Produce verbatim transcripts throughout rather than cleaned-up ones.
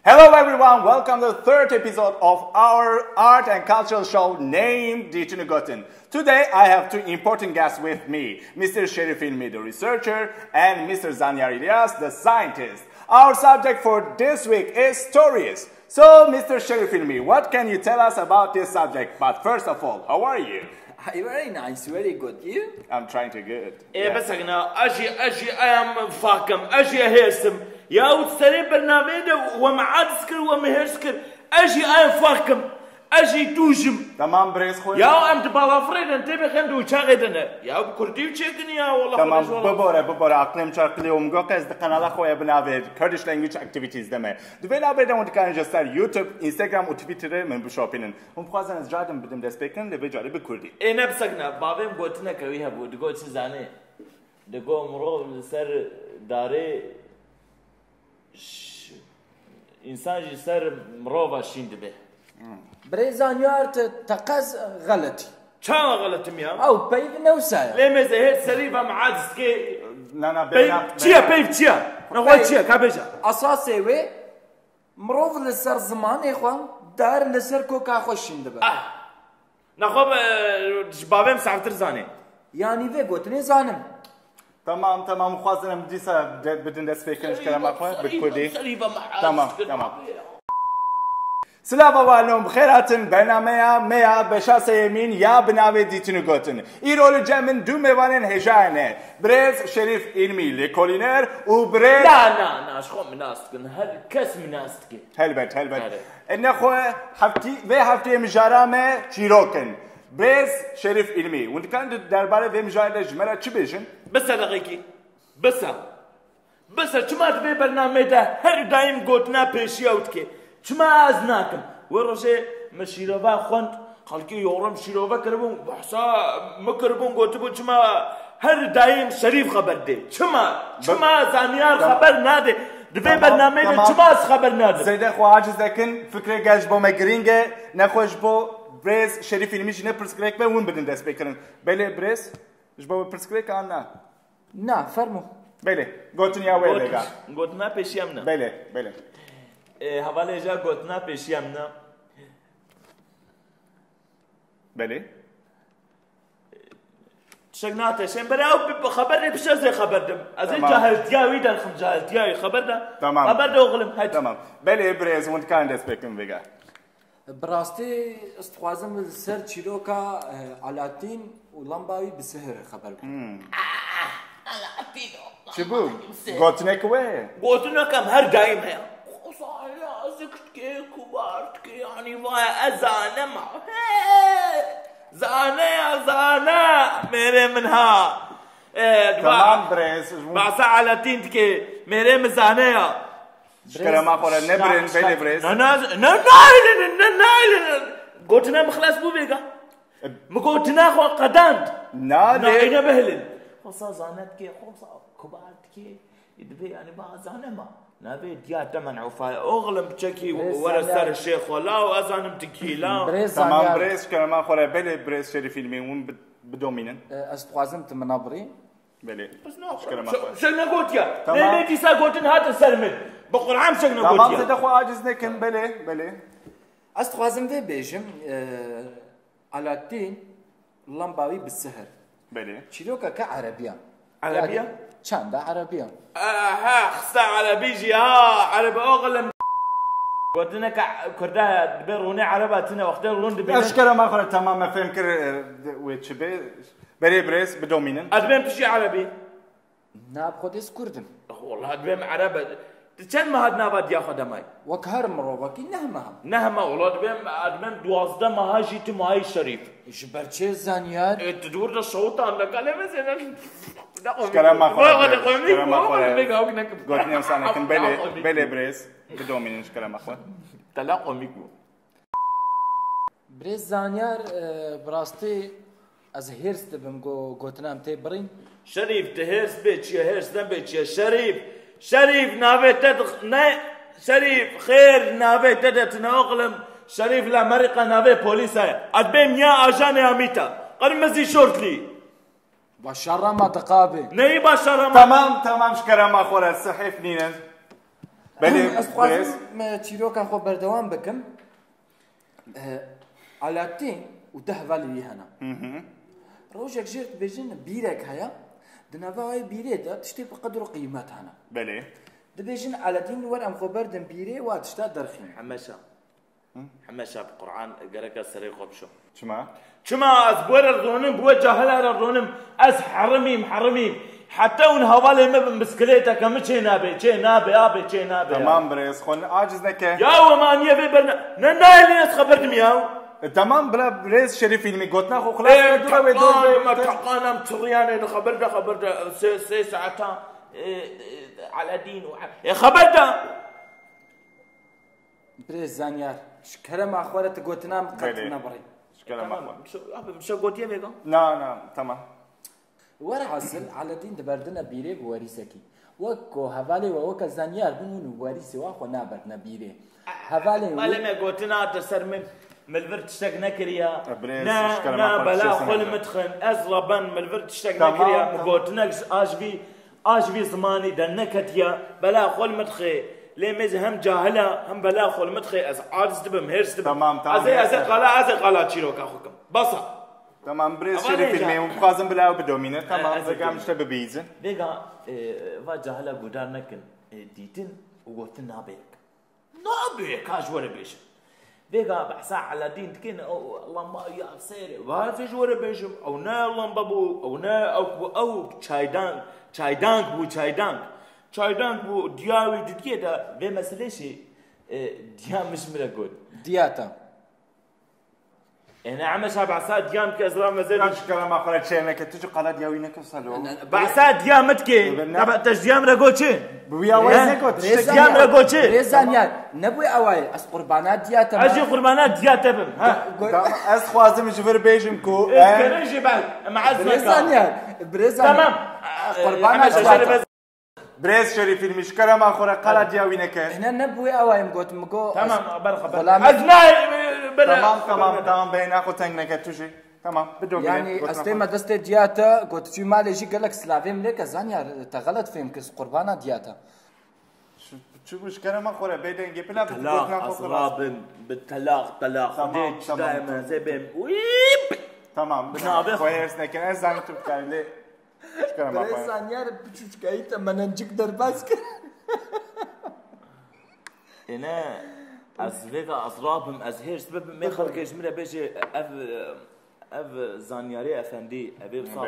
Hello everyone, welcome to the third episode of our art and cultural show named Dîtin û Gotin. Today I have two important guests with me, Mister Şerîf Îlmî, the researcher, and Mister Zanyar İlyas, the scientist. Our subject for this week is stories. So, Mister Şerîf Îlmî, what can you tell us about this subject? But first of all, how are you? Hi, very nice, very good. You? I'm trying to good. Ê, yeah. Bisekine, ez jî, ez jî em fakim, ez jî hêsim. Ya û serê bernameyê de we me aciz kir, we me hêrs kir. Ez jî em fakim, ez jî tûjim. Tamam, birêz xwe. Ya em di balafirê de, tê bixin di uçaxê de ne. Ya bi kurdî û çêkin ya, wala Tamam, xwe wala. Bibore, bibore, aqlê min çarpilê û min got ez di kanala xwe ya bi navê Kurdish Language Activities de me. Di vê navê de hûn dikarin ji ser YouTube, Instagram û Twitterê min bişopînin. Hûn bixwazin ez cadim bidim destpêkirin, lê vê carê bi kurdî. Ê, ne bisekine, bavê min gotineke wî hebû, digot çi zanî? Digot mirov li ser darê ş-, însan jî ser mirova şîn dibe. Birêz Zanyar, te teqez xeletî. Çawa xeletim ya? Ew peyv ne wisa ye. Lê me zehêr serî ve me aciz kê. Na, na, Peyv bêna, çi ye, bêna. Peyv çi ye? Nexwe Peyv. Çi ye, ka bêje? Esasê wê, mirov li ser zimanê xwe, dar li ser koka xwe şîn dibe. Ah. Nexwe be, ji bavê min saftir zanê. Yanî vê gotinê zanim. Tamam, tamam, xwazin em dîsa de-, bidin destpêkirin ji kerema xwe, bi kurdî. Tamam, tamam. Silava walon, bi xêr hatin bernameya me ya beşa sêyemîn ya bi navê Dîtin û Gotin. Îro li cem min du mêvanên hêja hene. Birêz Şerîf Îlmî, lêkolîner û birêz Na, na, na, ji xwe min nas dikin. Her kes min nas dike. Helbet, helbet. Erê. E, nexwe heftî-, vê hefteyê mijara me çîrok in. Birêz Şerîf Îlmî, hûn dikarin di derbarê vê mijarê de ji me re çi bêjin? Bise deqekî. Bise. Bise, çima di vê bernameyê de her daîm gotina pêşiya ew dike? Çima ez nakim? Wê rojê min şîrova xwend, xelkê yorim şîrove kiribûn, behsa min kiribûn, gotibû çima her daîm Şerîf xeber dê? Çima? Çima Zanyar xeber nade? Di vê bernameyê de çima ez xeber nadim? Zêde xwe aciz nekin, fikrê gel ji bo me girîng e, nexwe ji bo birêz Şerîf Îlmî jî ne pirsgirêk be, hûn bidin destpêkirin. Belê birêz, ji bo pirsgirêk an na? Na, fermo. Belê, gotin ya wê vêga. Gotina pêşiya min e. Belê, belê. Ê, hevalê ja gotina pêşiya min e. Belê. Tiştek nateşên, bere ew bi, bi xeber rê pişe zê xeber dim. Ez ê Tamam. Cahiltiya wî derxim, cahiltiya wî xeber de. Tamam. Xeber de oxlim, hadi. Tamam. Belê birêz, hûn dikarin dest pê kin vêga. Bi rastî, ez dixwazim li ser çîroka, eh, Alatîn û lamba wî bi sihir xeber bidim. Hmm. Alatîn û Çi bû? Lamba wî bi sihir. Gotinek we? Gotinek em her daîm heye. Xweza ya zikr dike, kubar dike, yanî vaya ez zanim a. He! Zane ya, zane! Mêrê min ha! Eh, Tamam, birêz. Behsa Alatîn dike, mêrê min zane ya. Ji kerema xwe re nebirin, belê birêz. Ne, ne, ne, nailinin, ne, nailinin. Gotine min xilas bû vêga. E, Min gotine xwe qedand. Na, Na, lê- êne bihilin. Xwesa zane dike, xwesa kubar dike. Divê, yani, ba zane ma. Navê diya te men'ufa ye. Oxlim çekî Birêz were Zanyar. Ser şêxo la û ez zanim tikî la. Birêz Tamam, Zanyar. Birêz, ji kerema xwe re belê birêz Şerîf Îlmî hûn bi-, bidomînin. E, ez dixwazim tu min nabirî. Belê. Bes ne Şikere me xwe. Şek negotiya. Tamam. Ne, ne dîsa gotin hatin ser min. Bi Qur'an şek Tamam, negotiya. Zêde xwe aciz nekin. Belê, belê. Ez dixwazim vê bêjim, e, Alatîn lamba wî bi sihir. Belê. Çîrokeke erebiya. Erebiya? Yani, çanda erebiya. Aha, xista erebî jî, ha, erebi oxlim. Gotineke kurda dibe rûnê ereba tine, wextê rûn dibîne. Eşkere me xwe tamam me fêm kir, e, wê çi be. Berê birêz, bidomînin. Ez bêm tu jî erebî. Na, bi xwedê ez kurd im. Wala dibêm ereb e. Tu çend meha di nava diya xwe de may? Wek her mirovekî neh meha. Neh meha, wala dibêm, dibêm duwazdeh meha jî tu mayî Şerîf. Ji ber çi Zanyar? E, tu dûr de şewtan de kalê me zêde. Ji kerema xwe re, ji kerema xwe re. Gotinê wisa nekin, belê, belê birêz. Bidomînin ji kerema xwe. Tela komîk bû. Birêz Zanyar, e, bi rastî ez hêrs dibim ku gotina em tê birîn. Şerîf, tu hêrs bê çi ye, hêrs nebe çi ye? Şerîf, Şerîf, navê te dix-, ne, Şerîf, xêr, navê te de tune oxlim. Şerîf li Amerîka navê polîs e. Ez bêm ya ajanê Amîta. Qirmizî şortlî. Başarama diqabê. Neyî başarama? Tamam, tamam, ji kerema xwe re sihêf nînin. Belê, ez dixwazim çîroka xwe berdewam bikim. Eh, Alatîn û deh hevalê wî hene. Rojek jê re dibêjin bîrek heye. Di nava wê bîrê de tiştê bi qedr û qîmet hene. Belê. Dibêjin Aladîn, wer em xwe berdin bîrê, wa tişta derxînin. Hemeşa. Hemeşa bi Quran gereke serê xwe bişo. Çima? Çima ez bi we re ronim, bi we cahila re ronim. Ez herimîm, herimîm. Heta hûn hevalê me bin bisikilêteke min çê nabe, çê nabe, abê, çê nabe ya. Tamam birêz, xwe aciz neke. Ya we ma niye vê berne-, ne nayê lê ez xeber dim ya. E, tamam, bila birêz Şerîf Fîlmî gotina xwe xilas kir, dûra wê dor be. Teqan, me teqan em çiriyane, xeber de, xeber de, sê, sê saeta, e, e, Aladîn û, e, xeber de. Birêz Zanyar, ji kerema xwe re tu gotina min qet nebirî. Belê. Ji kerema xwe. Tamam, mişo, abi, mişo gotiye vêga? Na, na, tamam. Werhasil, Aladîn diberdine bîrê bi werîsekî. Wek ku hevalê we weke Zanyar bin, hûn werîsê we xwe naberdine bîrê. Hevalên wî. Malê me gotina te ser min, min li vir tiştek nekiriya. E, birêz, ne, ji kerema xwe, bela xwe li min dixin. Ez reben, min li vir tiştek nekiriya. Min gotinek ji a ji vî A ji vî zimanî derneketiye, bela xwe li min dixê. Lê me zî hem cahil e, hem bela xwe li min dixê. Ez aciz dibim, hêrs dibim. Tamam, tamam. Ez ê, ez ê qala, ez ê qala çîroka xwe kim. Bas e. Tamam, birêz Şerîf Fîlmî, hûn dixwazin bila ew bidomîne. Tamam, ez ê vêga em ji te bibihîzin. Vêga, e, va cahila guhdar nekin. E, dîtin û gotin nabe yek. Nabe yek, ka ji we re bêjim. Vêga behsa Eladîn dikin, ew lamba ya serê. Va ez ê ji we re bêjim, ew ne lamba bû, ew ne, ew bû, ew çaydank, çaydank bû, çaydank. Çaydank bû, diya wî didiyê de vê meselê jî, e, diya min ji min re got. Diya te. Ê ne, Eme şa behsa diya min dike, ez ra mezêr. Ya ji kerema xwe re çê neke, tu jî qala diya wî neke salo. Behsa diya min dike. Ebe ne. Te ji diya min re got çi? Bi wî awayî ne? Nekot, tiştek diya min re got çi? Birêz Zanyar, ne bi wî awayî, ez qurbana diya te bim. Ez jî qurbana diya te bim, ha. Da, ez xwazim ji vir bêjim ku, e, kerê jî ben, em ez Birêz Zanyar, Birêz Zanyar. Tamam. Qurbana diya te. Birêz Şerîf Fîlmî, ji kerema xwe re qala diya wî neke. Hine ne bi wê awayî min got, min got. Tamam, berxwe, berxwe. Ez nayê, bere. Tamam, tamam, tamam, beyna xwe teng neke tu jî. Tamam, bidomîne. Yani, ez tême destê diya te, got, tu malê jî gelek silavê min lê ke, Zanyar, te xelet fêm kir, qurbana diya te. Çi, çi bû ji kerema xwe re bêdengê, bila bi gotina xwe xilas. Bi telaq, telaq. Tamam, tamam, tamam. Xwedê çi daye me, ez ê bêm. Tamam, xwe hêrs neke, ez zanim tu bikarî lê. Birêz Zanyar piçûçkayî te menencik derbas kir. Ê ne, ez vêga ez rabim, ez hêrs bibim, mê xelkê ji min re bêjê ev, ev Zanyarê Efendî, ev ê wisa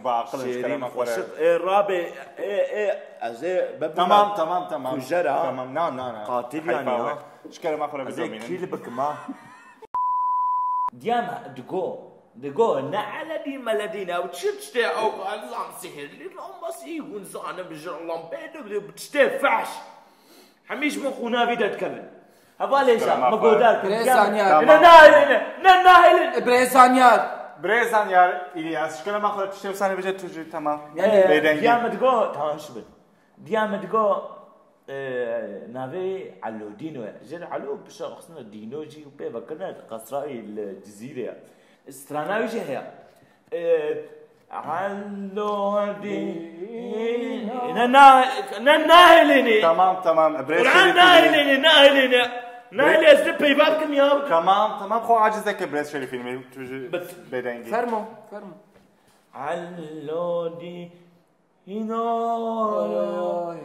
baaqil, şêrîn, xweşik, ê rabê, ê, ê, ez ê bibim. Tamam, tamam, tamam. Kujera. Tamam, na, na, na. Qatil yanî ha. Ji kerema xwe re bidomînin. Ez ê kîl bikim ha. Diya me digo, digo, ne eledî meledî ne, ew çi tiştê ew, ez zam sihirli lambasî, hûn zanin bi jin lambeyê de, bi tiştê fehş. Hemî ji min xûna vî de dikevin. Hevalê şa, me godar kir. Birêz Zanyar. Ne nahêlin, ne nahêlin. Birêz Zanyar. Birêz Zanyar, Îlyas, ji kerema xwe tiştê wisa nebêje tu jî, tamam. Bêdengî. Diya me digo, tamam, şibin. Diya me digo, e, navê Elo Dîno ye. Jê re Elo pişa xistine Dîno jî û pê vekirine qesra wî li Cizîrê ye. Strana wî jî heye. E, Elo Dîno. Ne, na, ne, nahêlênê. Tamam, tamam. Birêz Şerîf Fîlmî. Nahêlênê, nahêlênê. Nahêlê ez li peyva bikim ya. Tamam, tamam. Xwe aciz neke Birêz Şerîf Fîlmî. Tu jî bêdengî. Fermo, fermo. Elo Dî- Hîna. Oy, oy, oy.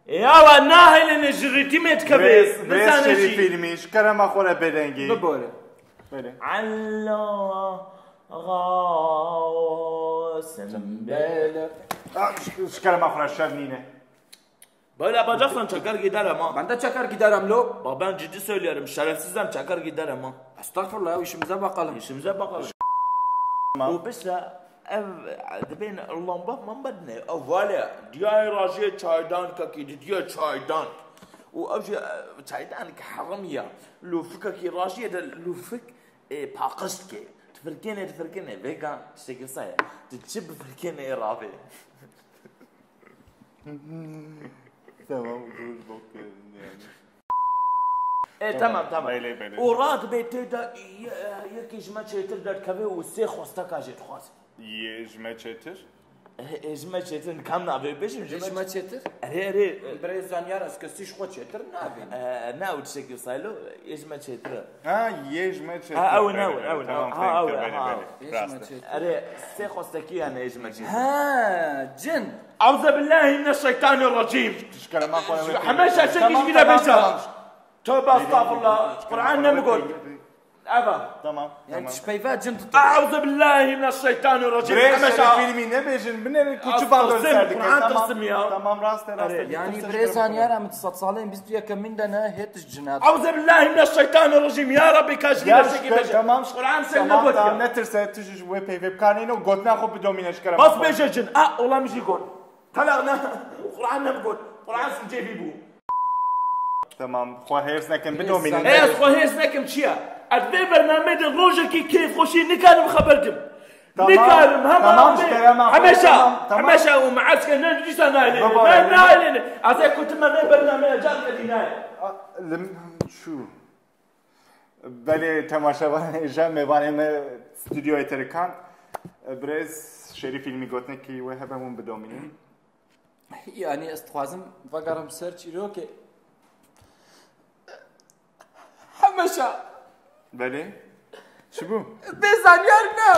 E, awa nahêlin ji rîtîmê dikeve. Birêz, Birêz Şerîf Fîlmî, ji kerema xwe re bêdengî. Bibore. Belê. Elo, ga, sembele. Ah, ji, ji kerema xwe re şev nîne. Böyle yapacaksın, çeker giderim ha. Ben de çeker giderim lo. Bak, ben ciddi söylüyorum, şerefsizim, çeker giderim ha. Estağfurullah ya, işimize bakalım. İşimize bakalım. Tamam. Û bişe ev dibên lamba mamba dine. Ev vale, diyayê rajê çaydan kakî, didiye çaydan. Û ev jî, e, çaydan ki herim ya. Lûfikekî rajê de lûfik, e, paqij dike. Difirkêne, difirkêne. Vêga tiştekî wisa ye. Tu çi bifirkêne ê ravê? Tamam, dur bak yani. E, tamam, tamam. Belê, belê. Û radibe tê de ye-, yekî ji me çêtir derdikeve û sê xwesteka jê dixwaze. Yê ji me çêtir? Ê, ê ji me çêtir, kam navê bêjim ji me Ê ji me çêtir? Erê, erê. Birêz Zanyar, ez kesî ji xwe çêtir nabînim. E, ne ew tiştekî saylo, ê ji me çêtir e. Ha, yê ji me çêtir. Ha, ew ne, ew ne. Tamam, Ha, ew, belê, ha, belê. ew. Ê ji me çêtir. Erê, sê xwestekî yani ê ji me çêtir. Ha, cin. Euzu billahi mineşşeytanirracim. Tişkere ma xwe Hemeşa çekî ji bîra bêje. Tövbe estağfurullah. Kur'an ne mi got? Eva. Tamam. Yani Tamam. tişpeyva cin tutu. Euzu billahi mineşşeytanirracim. Birêz Hemeşa. Şerîf filmî nebêjin. Binêrin kuçu Asıl bando sen ser dikin. Kur'an Tamam. tısım ya. Tamam, rast e, rast e. Yani Tiştek birêz şerîf Zanyar em di sed salên bîst û yekemîn de ne hêt ji cinat. Euzu billahi mineşşeytanirracim. Ya Rabbi kaç Ya bir şey şükür, gibi. tamam. Kur'an sen ne Tamam, got tamam, ya? ne tirse tu ji wê peyvê bikarîn û gotina xwe bidomîne ji kere. Bas bêje cin. A, ola min jî got. Talaq ne. Kur'an ne mi got? Kur'an sincê vî bû. Tamam, xwe hêrs nekin, bidomînin. Ez xwe hêrs nekim çi ye? Ez vê bernameyê de rojekî keyfxweşî nikarim xeber dim. Tamam, Nikarim, hema tamam, vê- işte, hema, Hemeşa, tamam, tamam. Hemeşa û me'eske ne dîsa nayê lê. Baba, Ne yani. nayê lê. Ez ê ku tu me vê bernameyê car kedî nayê. A, lim, şu. Belê temaşevanê, îja mêvanê me stûdyoyê te dikan. Birêz Şerîf filmî gotinekî wê hebe hûn bidomînin. Yani ez dixwazim vegerim ser çîrokê. Hemeşa. Belê. Çi bû? Bê Zanyar ne.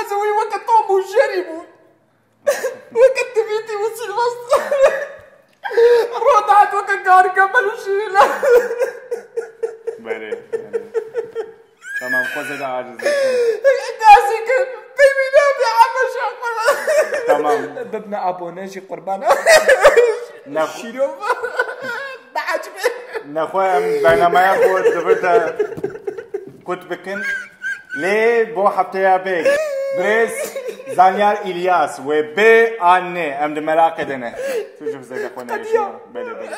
Ez wî weke Tom û Jerry bû. Weke Tweety û Sylvester. Rodat weke Gargamel û Şîrîna. Belê. Belê. Tamam, xwe zêde aciz. Gazî kir. Peyvî nabî Hemeşa. Tamam. Bibne abone jî qurban. Ne- Şîrov. Biecibê. Nexwe em bernameya xwe di vir de kut bikin. Lê bo hefteya bê birêz Zanyar Îlyas wê bê an nê, em di meraqê de ne. Tu ji zêde xwe nehêşîne. Belê, belê.